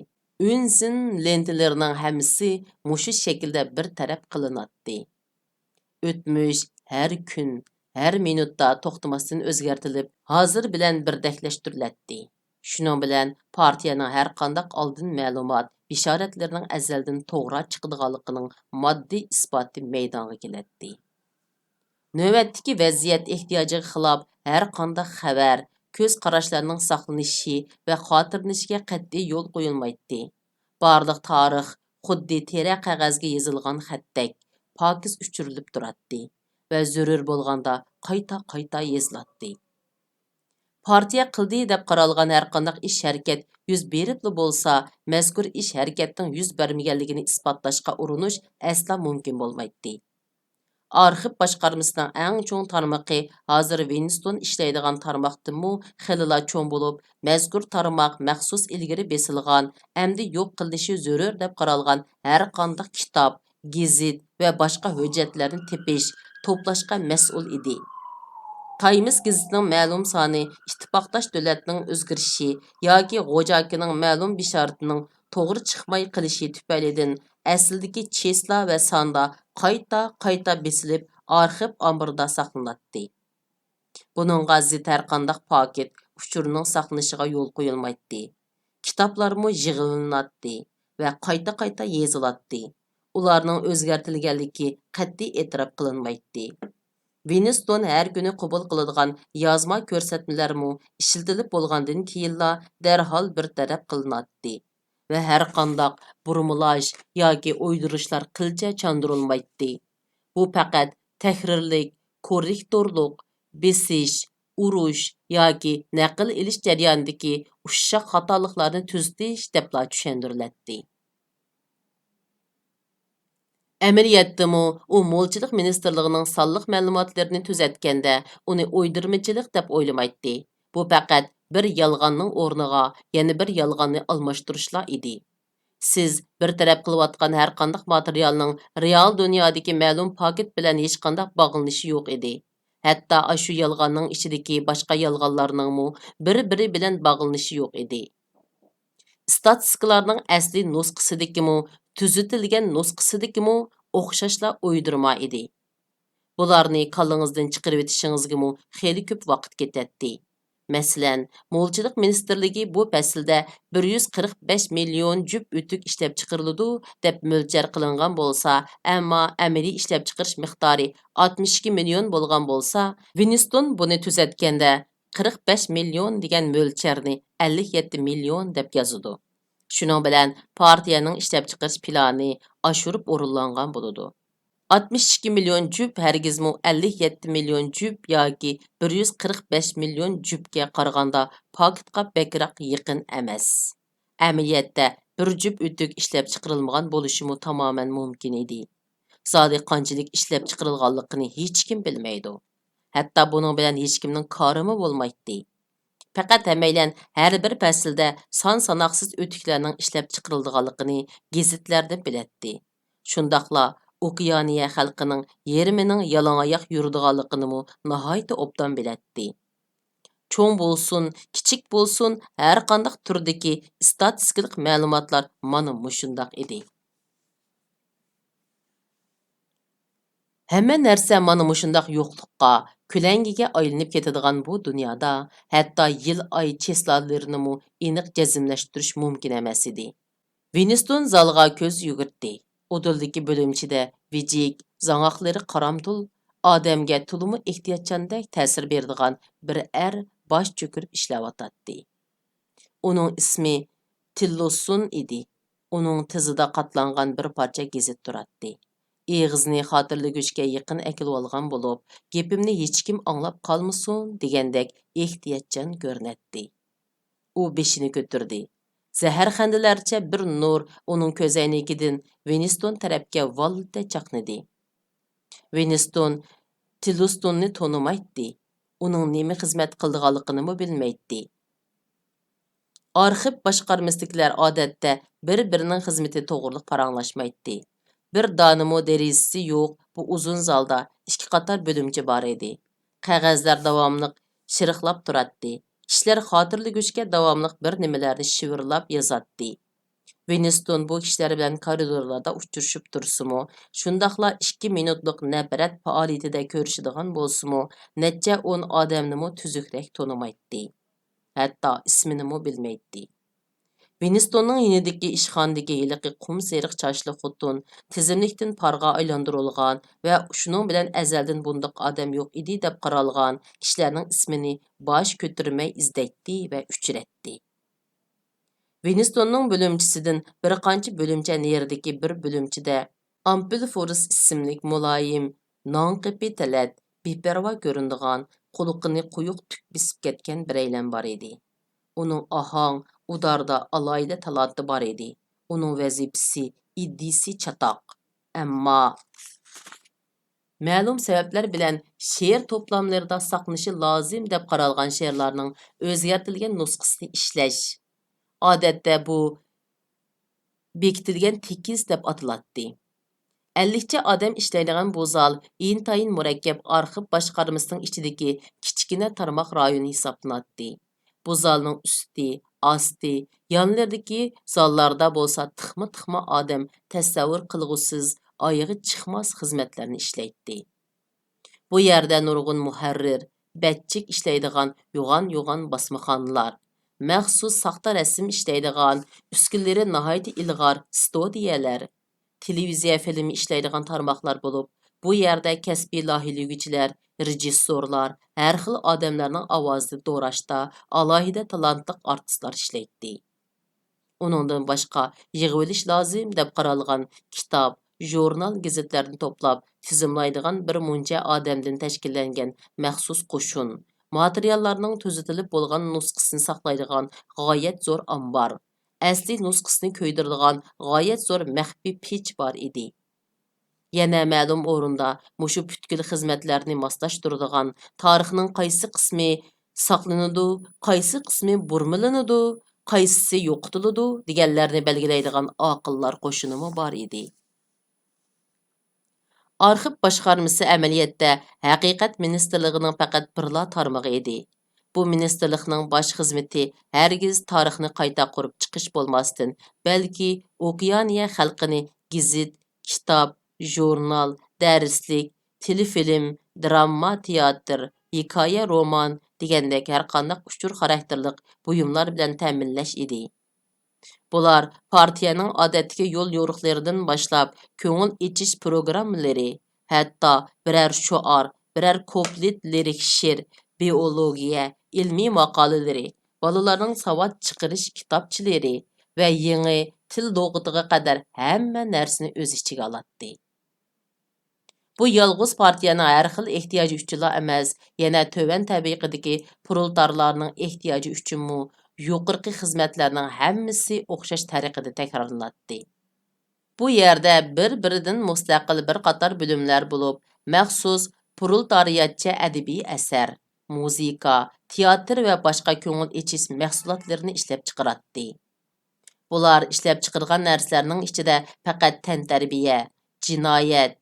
ئۈنسىن لېنتىلىرىنىڭ ھەممىسى مۇشۇ شەكىلدە بىر تەرەپ قىلىناتتى. ئۆتمۈش ھەر كۈن، ھەر مىنۇتتا توختىماستىن ئۆزگەرتىلىپ، ھازىر بىلەن بىردەكلەشتۈرۈلەتتى. شۇنىڭ بىلەن پارتىيەنىڭ ھەرقانداق ئالدىن مەلۇمات، بېشارەتلىرىنىڭ ئەزەلدىن توغرا چىقىدىغانلىقىنىڭ ماددىي ئىسپاتى مەيدانغا كېلەتتى. نۆۋەتتىكى ۋەزىيەت ئېھتىياجىغا خىلاپ ھەرقانداق خەۋەر، كۆز قاراشلارنىڭ ساقلىنىشى ۋە خاتىرىلىنىشىگە قەتئىي يول قويۇلمايتتى. بارلىق تارىخ خۇددى تېرە قەغەزگە يېزىلغان خەتتەك پاكىز ئۆچۈرۈلۈپ تۇراتتى ۋە زۆرۈر بولغاندا قايتا-قايتا يېزىلاتتى. پارتىيە قىلدى دەپ قارالغان ھەرقانداق ئىش-ھەرىكەت يۈز بېرىپلا بولسا، مەزكۇر ئىش-ھەرىكەتنىڭ يۈز بەرمىگەنلىكىنى ئىسپاتلاشقا ئۇرۇنۇش ئەسلا مۇمكىن بولمايتتى. ئارخىپ باشقارمىسىنىڭ ئەڭ چوڭ تارمىقى ھازىر ۋىنستون ئىشلەيدىغان تارماقتىنمۇ خېلىلا چوڭ بولۇپ، مەزكۇر تارماق مەخسۇس ئىلگىرى بېسىلغان، ئەمدى يوق قىلىنىشى زۆرۈر دەپ قارالغان ھەرقانداق كىتاب، گېزىت ۋە باشقا ھۆججەتلەرنى تېپىش، توپلاشقا مەسئۇل ئىدى. تايمس گېزىتىنىڭ مەلۇم سانى ئىتتىپاقداش دۆلەتنىڭ ئۆزگىرىشى ياكى غوجاكىنىڭ مەلۇم بېشارىتىنىڭ توغرا چىقماي قېلىشى تۈپەيلىدىن ئەسلىدىكى چېسلا ۋە ساندا قايتا-قايتا بېسىلىپ، ئارخىپ ئامبىرىدا ساقلىناتتى. بۇنىڭغا زىت ھەرقانداق پاكىت ئۇچۇرنىڭ ساقلىنىشىغا يول قويۇلمايتتى. كىتابلارمۇ يىغىۋېلىناتتى ۋە قايتا-قايتا يېزىلاتتى. ئۇلارنىڭ ئۆزگەرتىلگەنلىكى قەتئىي ئېتىراپ قىلىنمايتتى. ۋىنستون ھەر كۈنى قوبۇل قىلىدىغان يازما كۆرسەتمىلەرمۇ ئىشلىتىلىپ بولغاندىن كېيىنلا دەرھال بىر تەرەپ قىلىناتتى ۋە ھەرقانداق بۇرمىلاش ياكى ئويدۇرۇشلار قىلچە چاندۇرۇلمايتتى. بۇ پەقەت تەھرىرلىك، كوررېكتورلۇق، بېسىش، ئۇرۇش ياكى نەقىل ئېلىش جەريانىدىكى ئۇششاق خاتالىقلارنى تۈزىتىش دەپلا چۈشەندۈرۈلەتتى. ئەمەلىيەتتىمۇ ئۇ مولچىلىق مىنىستىرلىقىنىڭ سانلىق مەلۇماتلىرىنى تۈزەتكەندە ئۇنى ئويدۇرمىچىلىق دەپ ئويلىمايتتى. بۇ پەقەت بىر يالغاننىڭ ئورنىغا يەنە بىر يالغاننى ئالماشتۇرۇشلا ئىدى. سىز بىر تەرەپ قىلىۋاتقان ھەرقانداق ماتېرىيالنىڭ رېئال دۇنيادىكى مەلۇم پاكىت بىلەن ھېچقانداق باغلىنىشى يوق ئىدى. ھەتتا ئاشۇ يالغاننىڭ ئىچىدىكى باشقا يالغانلارنىڭمۇ بىر-بىرى بىلەن باغلىنىشى يوق ئىدى. ئىستاتىستىكىلارنىڭ ئەسلىي نۇسخىسىدىكىمۇ، تۈزىتىلگەن نۇسخىسىدىكىمۇ ئوخشاشلا ئويدۇرما ئىدى. بۇلارنى كاللىڭىزدىن چىقىرىۋېتىشىڭىزگىمۇ خېلى كۆپ ۋاقىت كېتەتتى. مەسىلەن، مولچىلىق مىنىستىرلىكى بۇ پەسىلدە بىر يۈز قىرىق بەش مىليون جۈپ ئۆتۈك ئىشلەپچىقىرىلىدۇ، دەپ مۆلچەر قىلىنغان بولسا، ئەمما ئەمەلىي ئىشلەپچىقىرىش مىقدارى ئاتمىش ئىككى مىليون بولغان بولسا، ۋىنستون بۇنى تۈزەتكەندە، قىرىق بەش مىليون دېگەن مۆلچەرنى ئەللىك يەتتە مىليون دەپ يازىدۇ. شۇنىڭ بىلەن پارتىيەنىڭ ئىشلەپچىقىرىش پىلانى ئاشۇرۇپ ئورۇنلانغان بولىدۇ. ئاتمىش ئىككى مىليون جۈپ ھەرگىزمۇ ئەللىك يەتتە مىليون جۈپ ياكى بىر يۈز قىرىق بەش مىليون جۈپكە قارىغاندا پاكىتقا بەكرەك يېقىن ئەمەس. ئەمەلىيەتتە بىر جۈپ ئۆتۈك ئىشلەپچىقىرىلمىغان بولۇشىمۇ تامامەن مۇمكىن ئىدى. زادى قانچىلىك ئىشلەپچىقىرىلغانلىقىنى ھېچكىم بىلمەيدۇ. ھەتتا بۇنىڭ بىلەن ھېچكىمنىڭ كارىمۇ بولمايتتى. پەقەت ھەممەيلەن ھەر بىر پەسىلدە سان-ساناقسىز ئۆتۈكلەرنىڭ ئىشلەپچىقىرىلىدىغانلىقىنى گېزىتلەردىن بىلەتتى. شۇنداقلا ئوكېئانىيە خەلقىنىڭ يېرىمىنىڭ يالىڭاياق يۈرىدىغانلىقىنىمۇ ناھايىتى ئوبدان بىلەتتى. چوڭ بولسۇن، كىچىك بولسۇن، ھەرقانداق تۈردىكى ئىستاتىستىكىلىق مەلۇماتلار مانا مۇشۇنداق ئىدى. ھەممە نەرسە مانا مۇشۇنداق يوقلۇققا، كۆلەڭگىگە ئايلىنىپ كېتىدىغان بۇ دۇنيادا، ھەتتا يىل، ئاي چېسلالىرىنىمۇ ئېنىق جەزملەشتۈرۈش مۇمكىن ئەمەس ئىدى. ۋىنستون زالغا كۆز يۈگۈرتتى. ئۇدۇلدىكى بۆلۈمچىدە ۋىجىك، زاڭاقلىرى قارامتۇل، ئادەمگە تولىمۇ ئېھتىياتچاندەك تەسىر بېرىدىغان بىر ئەر باش چۆكۈرۈپ ئىشلەۋاتاتتى. ئۇنىڭ ئىسمى تىللوسسون ئىدى. ئۇنىڭ تىزىدا قاتلانغان بىر پارچە گېزىت تۇراتتى. ئېغىزىنى خاتىرىلىگۈچكە يېقىن ئەكېلىۋالغان بولۇپ، گېپىمنى ھېچكىم ئاڭلاپ قالمىسۇن دېگەندەك ئېھتىياتچان كۆرۈنەتتى. ئۇ بېشىنى كۆتۈردى. زەھەرخەندىلەرچە بىر نۇر ئۇنىڭ كۆزەينىكىدىن ۋىنستون تەرەپكە ۋالتە چاقنىدى. ۋىنستون تىللوسسوننى تونۇمايتتى. ئۇنىڭ نېمە خىزمەت قىلىدىغانلىقىنىمۇ بىلمەيتتى. ئارخىپ باشقارمىسىدىكىلەر ئادەتتە بىر-بىرىنىڭ خىزمىتى توغرىلىق پاراڭلاشمايتتى. بىر دانىمۇ دېرىزىسى يوق بۇ ئۇزۇن زالدا ئىككى قاتار بۆلۈمچە بار ئىدى. قەغەزلەر داۋاملىق شىرىقلاپ تۇراتتى. كىشىلەر خاتىرىلىگۈچكە داۋاملىق بىر نېمىلەرنى شىۋىرلاپ يازاتتى. ۋىنستون بۇ كىشىلەر بىلەن كارىدورلاردا ئۇچرىشىپ تۇرسىمۇ، شۇنداقلا ئىككى مىنۇتلۇق نەپرەت پائالىيىتىدە كۆرۈشىدىغان بولسىمۇ، نەچچە ئون ئادەمنىمۇ تۈزۈكرەك تونۇمايتتى. ھەتتا ئىسمىنىمۇ بىلمەيتتى. ۋىنستوننىڭ يېنىدىكى ئىشخانىدىكى ھېلىقى قۇم سېرىق چاچلىق خوتۇن تىزىملىكتىن پارغا ئايلاندۇرۇلغان ۋە شۇنىڭ بىلەن ئەزەلدىن بۇنداق ئادەم يوق ئىدى دەپ قارالغان كىشىلەرنىڭ ئىسمىنى باش كۆتۈرمەي ئىزدەيتتى ۋە ئۆچۈرەتتى. ۋىنستوننىڭ بۆلۈمچىسىدىن بىر قانچە بۆلۈمچە نېرىدىكى بىر بۆلۈمچىدە ئامپىلفورس ئىسىملىك مۇلايىم، ناڭ قېپى تەلەت، بىپەرۋا كۆرۈنىدىغان، قۇلىقىنى قويۇق تۈك بېسىپ كەتكەن بىرەيلەن بار ئىدى. ئۇنىڭ ئاھاڭ، ئۇداردا ئالاھىدە تالانتى بار ئىدى. ئۇنىڭ ۋەزىپىسى ئىدىيسى چاتاق. ئەمما مەلۇم سەۋەبلەر بىلەن شېئىر توپلاملىرىدا ساقلىنىشى لازىم دەپ قارالغان شېئىرلارنىڭ ئۆزگەرتىلگەن نۇسخىسىنى ئىشلەش. ئادەتتە بۇ بېكىتىلگەن تېكىست دەپ ئاتىلاتتى. ئەللىكچە ئادەم ئىشلەيدىغان بۇ زال ئىنتايىن مۇرەككەپ ئارخىپ باشقارمىسىنىڭ ئىچىدىكى كىچىككىنە تارماق رايونى ھېسابلىناتتى. بۇ زالنىڭ ئۈستى، ئاستى، يانلىرىدىكى زاللاردا بولسا تىخما-تىخما ئادەم تەسەۋۋۇر قىلغۇسىز، ئايىغى چىقماس خىزمەتلەرنى ئىشلەيتتى. بۇ يەردە نۇرغۇن مۇھەررىر، بەتچىك ئىشلەيدىغان يوغان-يوغان باسمىخانىلار، مەخسۇس ساختا رەسىم ئىشلەيدىغان، ئۈسكۈنىلىرى ناھايىتى ئىلغار ستۇدىيەلەر، تېلېۋىزىيە فىلىمى ئىشلەيدىغان تارماقلار بولۇپ، بۇ يەردە كەسپىي لايىھىلىگۈچىلەر، رېژىسسورلار، ھەر خىل ئادەملەرنىڭ ئاۋازىنى دوراشتا ئالاھىدە تالانتلىق ئارتىسلار ئىشلەيتتى. ئۇنىڭدىن باشقا، يىغىۋېلىش لازىم دەپ قارالغان كىتاب، ژۇرنال، گېزىتلەرنى توپلاپ، تىزىملايدىغان بىر مۇنچە ئادەمدىن تەشكىللەنگەن مەخسۇس قوشۇن، ماتېرىياللارنىڭ تۈزىتىلىپ بولغان نۇسخىسىنى ساقلايدىغان غايەت زور ئامبار، ئەسلىي نۇسخىسىنى كۆيدۈرىدىغان غايەت زور مەخپىي پېچ بار ئىدى. يەنە مەلۇم ئورۇندا مۇشۇ پۈتكۈل خىزمەتلەرنى ماسلاشتۇرىدىغان، تارىخنىڭ قايسى قىسمى ساقلىنىدۇ، قايسى قىسمى بۇرمىلىنىدۇ، قايسىسى يوقىتىلىدۇ دېگەنلەرنى بەلگىلەيدىغان ئاقىللار قوشۇنىمۇ بار ئىدى. ئارخىپ باشقارمىسى ئەمەلىيەتتە ھەقىقەت مىنىستىرلىقىنىڭ پەقەت بىرلا تارمىقى ئىدى. بۇ مىنىستىرلىقنىڭ باش خىزمىتى ھەرگىز تارىخنى قايتا قۇرۇپ چىقىش بولماستىن، بەلكى ئوكېئانىيە خەلقىنى گېزىت، كىتاب، ژۇرنال، دەرسلىك، تېلېفىلىم، دىراما تىياتىر، ھېكايە رومان دېگەندەك ھەرقانداق ئۇچۇر خاراكتېرلىق بۇيۇملار بىلەن تەمىنلەش ئىدى. بۇلار پارتىيەنىڭ ئادەتتىكى يول يورۇقلىرىدىن باشلاپ، كۆڭۈل ئېچىش پروگراممىلىرى، ھەتتا بىرەر شوئار، بىرەر كۇپلېت لىرىك شېئىر، بىئولوگىيە، ئىلمىي ماقالىلىرى، بالىلارنىڭ ساۋات چىقىرىش كىتابچىلىرى ۋە يېڭى تىل لۇغىتىغا قەدەر ھەممە نەرسىنى ئۆز ئىچىگە ئالاتتى. بۇ يالغۇز پارتىيەنىڭ ھەر خىل ئېھتىياجى ئۈچۈنلا ئەمەس، يەنە تۆۋەن تەبىقىدىكى پرولېتارلارنىڭ ئېھتىياجى ئۈچۈنمۇ يۇقىرىقى خىزمەتلەرنىڭ ھەممىسى ئوخشاش تەرىقىدە تەكرارلىناتتى. بۇ يەردە بىر-بىرىدىن مۇستەقىل بىر قاتار بۆلۈملەر بولۇپ، مەخسۇس پرولېتارىياتچە ئەدەبىي ئەسەر، مۇزىكا، تىياتىر ۋە باشقا كۆڭۈل ئېچىش مەھسۇلاتلىرىنى ئىشلەپچىقىراتتى. بۇلار ئىشلەپچىقىرغان نەرسىلەرنىڭ ئىچىدە پەقەت تەنتەربىيە، جىنايەت،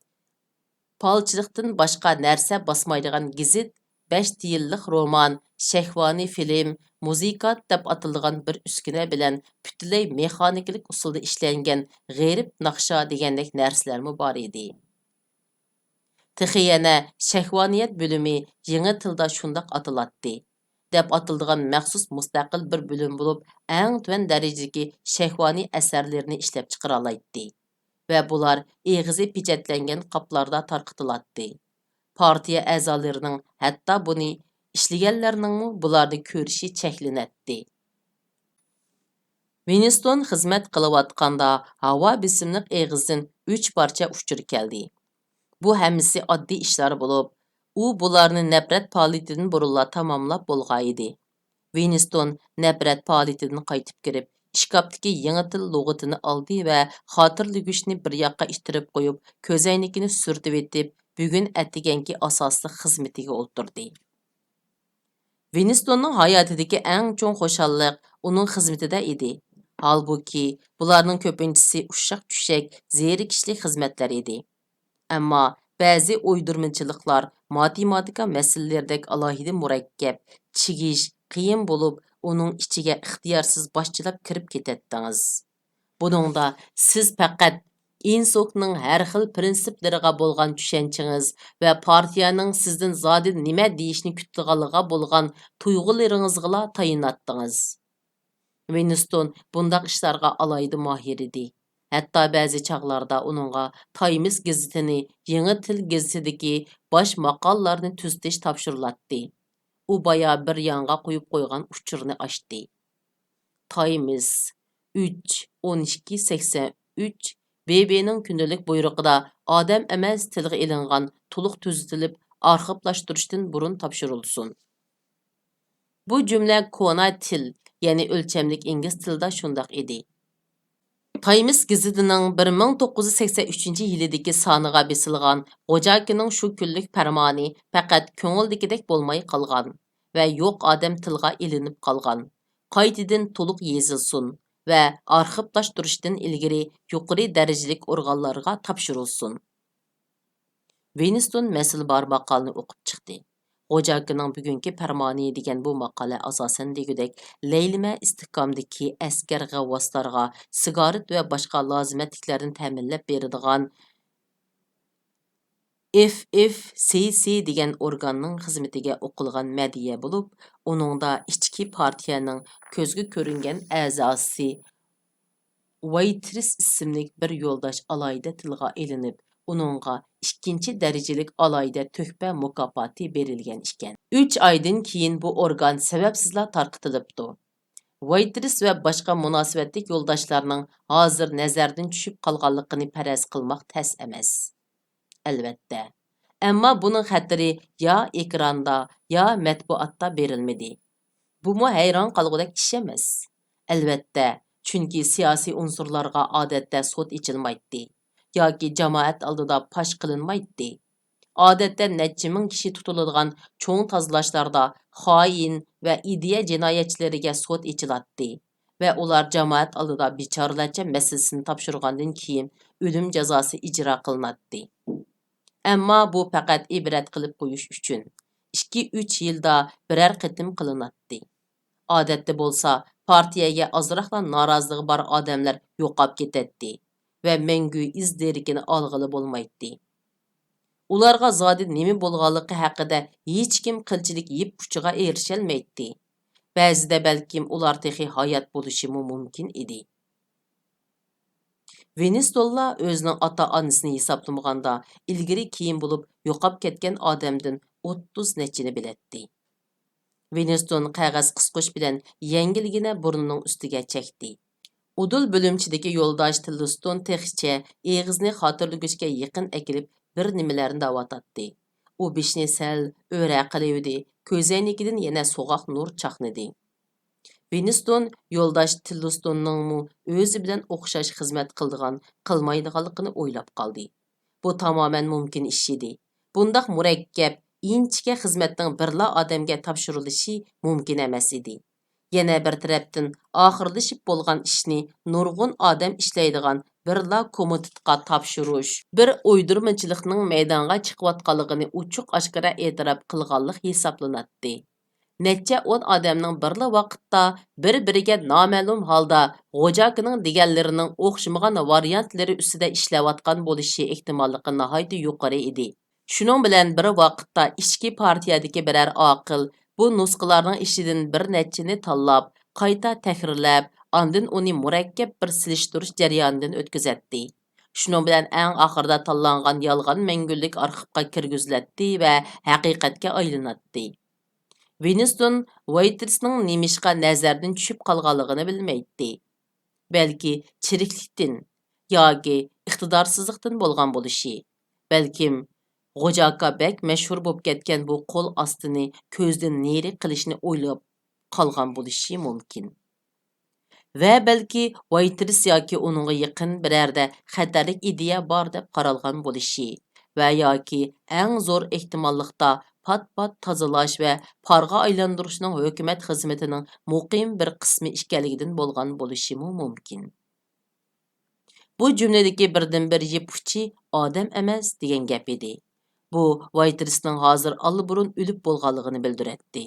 پالچىلىقتىن باشقا نەرسە باسمايدىغان گېزىت، بەش تىللىق رومان، شەھۋانىي فىلىم، مۇزىكات دەپ ئاتىلىدىغان بىر ئۈسكۈنە بىلەن پۈتۈنلەي مېخانىكىلىق ئۇسۇلدا ئىشلەنگەن غېرىب ناخشا دېگەندەك نەرسىلەرمۇ بار ئىدى. تېخى يەنە شەھۋانىيەت بۆلۈمى يېڭى تىلدا شۇنداق ئاتىلاتتى، دەپ ئاتىلىدىغان مەخسۇس مۇستەقىل بىر بۆلۈم بولۇپ، ئەڭ تۆۋەن دەرىجىدىكى شەھۋانىي ئەسەرلىرىنى ئىشلەپچىقىرالايتتى ۋە بۇلار ئېغىزى پېچەتلەنگەن قاپلاردا تارقىتىلاتتى. پارتىيە ئەزالىرىنىڭ ھەتتا بۇنى ئىشلىگەنلەرنىڭمۇ بۇلارنى كۆرۈشى چەكلىنەتتى. ۋىنستون خىزمەت قىلىۋاتقاندا ھاۋا بېسىملىق ئېغىزدىن ئۈچ پارچە ئۇچۇر كەلدى. بۇ ھەممىسى ئاددىي ئىشلار بولۇپ، ئۇ بۇلارنى نەپرەت پائالىيىتىدىن بۇرۇنلا تاماملاپ بولغانىدى. ۋىنستون نەپرەت پائالىيىتىدىن قايتىپ كىرىپ، ئىشكاپتىكى يېڭى تىل لۇغىتىنى ئالدى ۋە خاتىرىلىگۈچنى بىر ياققا ئىتتىرىپ قويۇپ، كۆزەينىكىنى سۈرتۈۋېتىپ، بۈگۈن ئەتىگەنكى ئاساسلىق خىزمىتىگە ئولتۇردى. ۋىنستوننىڭ ھاياتىدىكى ئەڭ چوڭ خۇشاللىق ئۇنىڭ خىزمىتىدە ئىدى. ھالبۇكى، بۇلارنىڭ كۆپىنچىسى ئۇششاق-چۈششەك، زېرىكىشلىك خىزمەتلەر ئىدى. ئەمما بەزى ئويدۇرمىچىلىقلار ماتېماتىكا مەسىلىلىرىدەك ئالاھىدە مۇرەككەپ، چىگىش، قىيىن بولۇپ، ئۇنىڭ ئىچىگە ئىختىيارسىز باشچىلاپ كىرىپ كېتەتتىڭىز. بۇنىڭدا سىز پەقەت ئىنسوكنىڭ ھەر خىل پىرىنسىپلىرىغا بولغان چۈشەنچىڭىز ۋە پارتىيەنىڭ سىزدىن زادى نېمە دېيىشنى كۈتىدىغانلىقىغا بولغان تۇيغۇلىرىڭىزغىلا تايىناتتىڭىز. ۋىنستون بۇنداق ئىشلارغا ئالاھىدە ماھىر ئىدى. ھەتتا بەزى چاغلاردا ئۇنىڭغا تايمس گېزىتىنى يېڭى تىل گېزىتىدىكى باش ماقالىلارنى تۈزىتىش تاپشۇرۇلاتتى. ئۇ بايا بىر يانغا قويۇپ قويغان ئۇچۇرنى ئاچتى. تايمس، ئۈچ، ئون ئىككى، سەكسەن ئۈچ، بېبىنىڭ كۈندىلىك بۇيرۇقىدا ئادەم ئەمەس تىلغا ئېلىنغان تولۇق تۈزىتىلىپ ئارخىپلاشتۇرۇشتىن بۇرۇن تاپشۇرۇلسۇن. بۇ جۈملە كونا تىل، يەنى ئۆلچەملىك ئىنگلىز تىلىدا شۇنداق ئىدى. تايمس گېزىتىنىڭ بىر مىڭ توققۇز يۈز سەكسەن ئۈچىنچى يىلىدىكى سانىغا بېسىلغان غوجاكىنىڭ شۇ كۈنلۈك پەرمانى پەقەت كۆڭۈلدىكىدەك بولماي قالغان ۋە يوق ئادەم تىلغا ئېلىنىپ قالغان، قايتىدىن تولۇق يېزىلسۇن ۋە ئارخىپلاشتۇرۇشتىن ئىلگىرى يۇقىرى دەرىجىلىك ئورگانلارغا تاپشۇرۇلسۇن. ۋىنستون مەسىلە بار ماقالىنى ئوقۇپ چىقتى. غوجاكىنىڭ بۈگۈنكى پەرمانى دېگەن بۇ ماقالە ئاساسەن دېگۈدەك لەيلىمە ئىستىھكامدىكى ئەسكەر غەۋۋاسلارغا سىگارېت ۋە باشقا لازىمەتلىكلەردىن تەمىنلەپ بېرىدىغان ئېف ئېف سى سى دېگەن ئورگاننىڭ خىزمىتىگە ئوقۇلغان مەدھىيە بولۇپ، ئۇنىڭدا ئىچكى پارتىيەنىڭ كۆزگە كۆرۈنگەن ئەزاسى ۋايترىس ئىسىملىك بىر يولداش ئالاھىدە تىلغا ئېلىنىپ، ئۇنىڭغا ئىككىنچى دەرىجىلىك ئالاھىدە تۆھپە مۇكاپاتى بېرىلگەن ئىكەن. ئۈچ ئايدىن كېيىن بۇ ئورگان سەۋەبسىزلا تارقىتىلىپتۇ. ۋايترىس ۋە باشقا مۇناسىۋەتلىك يولداشلارنىڭ ھازىر نەزەردىن چۈشۈپ قالغانلىقىنى پەرەز قىلماق تەس ئەمەس. ئەلۋەتتە. ئەمما بۇنىڭ خەتىرى يا ئېكراندا، يا مەتبۇئاتتا بېرىلمىدى. بۇمۇ ھەيران قالغۇدەك ئىش ئەمەس. ئەلۋەتتە، چۈنكى سىياسىي ئۇنسۇرلارغا ئادەتتە سوت ئېچىلمايتتى ياكى جامائەت ئالدىدا پاش قىلىنمايتتى. ئادەتتە نەچچە مىڭ كىشى تۇتۇلىدىغان چوڭ تازىلاشلاردا خائىن ۋە ئىدىيە جىنايەتچىلىرىگە سوت ئېچىلاتتى ۋە ئۇلار جامائەت ئالدىدا بىچارىلەرچە مەسىلىسىنى تاپشۇرغاندىن كېيىن ئۆلۈم جازاسى ئىجرا قىلىناتتى. ئەمما بۇ پەقەت ئىبرەت قىلىپ قويۇش ئۈچۈن ئىككى، ئۈچ يىلدا بىرەر قېتىم قىلىناتتى. ئادەتتە بولسا پارتىيەگە ئازراقلا نارازىلىقى بار ئادەملەر يوقاپ كېتەتتى ۋە مەڭگۈ ئىز دېرىكىنى ئالغىلى بولمايتتى. ئۇلارغا زادى نېمە بولغانلىقى ھەققىدە ھېچكىم قىلچىلىك يىپ ئۇچىغا ئېرىشەلمەيتتى. بەزىدە بەلكىم ئۇلار تېخى ھايات بولۇشىمۇ مۇمكىن ئىدى. ۋىنستونلا ئۆزىنىڭ ئاتا-ئانىسىنى ھېسابلىمىغاندا، ئىلگىرى كېيىن بولۇپ يوقاپ كەتكەن ئادەمدىن ئوتتۇز نەچچىنى بىلەتتى. ۋىنستون قەغەز قىسقۇچ بىلەن يەڭگىلگىنە بۇرنىنىڭ ئۈستىگە چەكتى. ئۇدۇل بۆلۈمچىدىكى يولداش تىللىستون تېخىچە ئېغىزىنى خاتىرىلىگۈچكە يېقىن ئەكېلىپ بىر نېمىلەرنى دەۋاتاتتى. ئۇ بېشىنى سەل ئۆرە قىلىۋىدى، كۆزەينىكىدىن يەنە سوغۇق نۇر چاقنىدى. ۋىنستون يولداش تىللىستوننىڭمۇ ئۆزى بىلەن ئوخشاش خىزمەت قىلىدىغان، قىلمايدىغانلىقىنى ئويلاپ قالدى. بۇ تامامەن مۇمكىن ئىش ئىدى. بۇنداق مۇرەككەپ، ئىنچىكە خىزمەتنىڭ بىرلا ئادەمگە تاپشۇرۇلۇشى مۇمكىن ئەمەس ئىدى. يەنە بىر تەرەپتىن، ئاخىرلىشىپ بولغان ئىشنى نۇرغۇن ئادەم ئىشلەيدىغان بىرلا كومىتېتقا تاپشۇرۇش بىر ئويدۇرمىچىلىقنىڭ مەيدانغا چىقىۋاتقانلىقىنى ئوچۇق-ئاشكارا ئېتىراپ قىلغانلىق ھېسابلىناتتى. نەچچە ئون ئادەمنىڭ بىرلا ۋاقىتتا بىر-بىرىگە نامەلۇم ھالدا غوجاكىنىڭ دېگەنلىرىنىڭ ئوخشىمىغان ۋارىيانتلىرى ئۈستىدە ئىشلەۋاتقان بولۇشى ئېھتىماللىقى ناھايىتى يۇقىرى ئىدى. شۇنىڭ بىلەن بىر ۋاقىتتا ئىچكى پارتىيەدىكى بىرەر ئاقىل بۇ نۇسخىلارنىڭ ئىچىدىن بىر نەچچىنى تاللاپ، قايتا تەھرىرلەپ، ئاندىن ئۇنى مۇرەككەپ بىر سېلىشتۇرۇش جەريانىدىن ئۆتكۈزەتتى. شۇنىڭ بىلەن ئەڭ ئاخىرىدا تاللانغان يالغان مەڭگۈلۈك ئارخىپقا كىرگۈزۈلەتتى ۋە ھەقىقەتكە ئايلىناتتى. ۋىنستون ۋايتېرسنىڭ نېمىشقا نەزەردىن چۈشۈپ قالغانلىقىنى بىلمەيتتى. بەلكى چىرىكلىكتىن ياكى ئىقتىدارسىزلىقتىن بولغان بولۇشى، بەلكىم غوجاكا بەك مەشھۇر بولۇپ كەتكەن بۇ قول ئاستىنى كۆزدىن نېرى قىلىشنى ئويلاپ قالغان بولۇشى مۇمكىن. ۋە بەلكى ۋايتېرس ياكى ئۇنىڭغا يېقىن بىرەردە خەتەرلىك ئىدىيە بار دەپ قارالغان بولۇشى ۋە ياكى ئەڭ زور ئېھتىماللىقتا پات-پات تازىلاش ۋە پارغا ئايلاندۇرۇشنىڭ ھۆكۈمەت خىزمىتىنىڭ مۇقىم بىر قىسمى ئىكەنلىكىدىن بولغان بولۇشىمۇ مۇمكىن. بۇ جۈملىدىكى بىردىنبىر يىپ ئۇچى ئادەم ئەمەس دېگەن گەپ ئىدى. بۇ ۋايتېرسنىڭ ھازىر ئاللىبۇرۇن ئۆلۈپ بولغانلىقىنى بىلدۈرەتتى.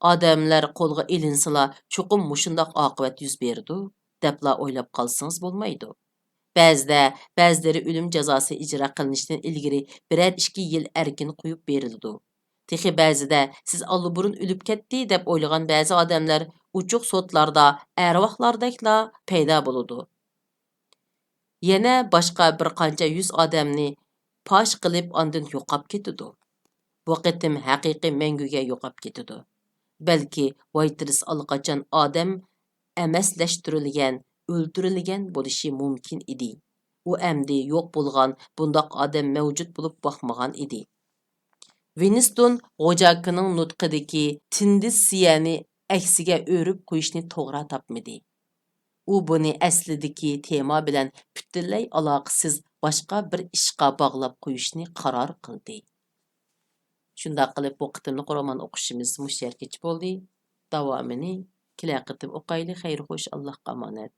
ئادەملەر قولغا ئېلىنسىلا چوقۇم مۇشۇنداق ئاقىۋەت يۈز بېرىدۇ، دەپلا ئويلاپ قالسىڭىز بولمايدۇ. بەزىدە بەزىلىرى ئۆلۈم جازاسى ئىجرا قىلىنىشتىن ئىلگىرى بىرەر ئىككى يىل ئەركىن قويۇپ بېرىلىدۇ. تېخى بەزىدە سىز ئاللىبۇرۇن ئۆلۈپ كەتتى دەپ ئويلىغان بەزى ئادەملەر ئوچۇق سوتلاردا ئەرۋاھلاردەكلا پەيدا بولىدۇ. يەنە باشقا بىر قانچە يۈز ئادەمنى پاش قىلىپ ئاندىن يوقاپ كېتىدۇ. بۇ قېتىم ھەقىقىي مەڭگۈگە يوقاپ كېتىدۇ. بەلكى ۋايتېرس ئاللىقاچان ئادەم ئەمەسلەشتۈرۈلگەن، ئۆلتۈرۈلگەن بولۇشى مۇمكىن ئىدى. ئۇ ئەمدى يوق بولغان، بۇنداق ئادەم مەۋجۇت بولۇپ باقمىغان ئىدى. ۋىنستون غوجاكىنىڭ نۇتقىدىكى تېندېنسىيەنى ئەكسىگە ئۆرۈپ قويۇشنى توغرا تاپمىدى. ئۇ بۇنى ئەسلىدىكى تېما بىلەن پۈتۈنلەي ئالاقىسىز باشقا بىر ئىشقا باغلاپ قويۇشنى قارار قىلدى. شۇنداق قىلىپ، بۇ قېتىملىق رومان ئوقۇشىمىز مۇشۇ يەرگىچە بولدى. داۋامىنى كېلەر قېتىم ئوقايلى. خەير خوش، ئاللاھقا ئامانەت.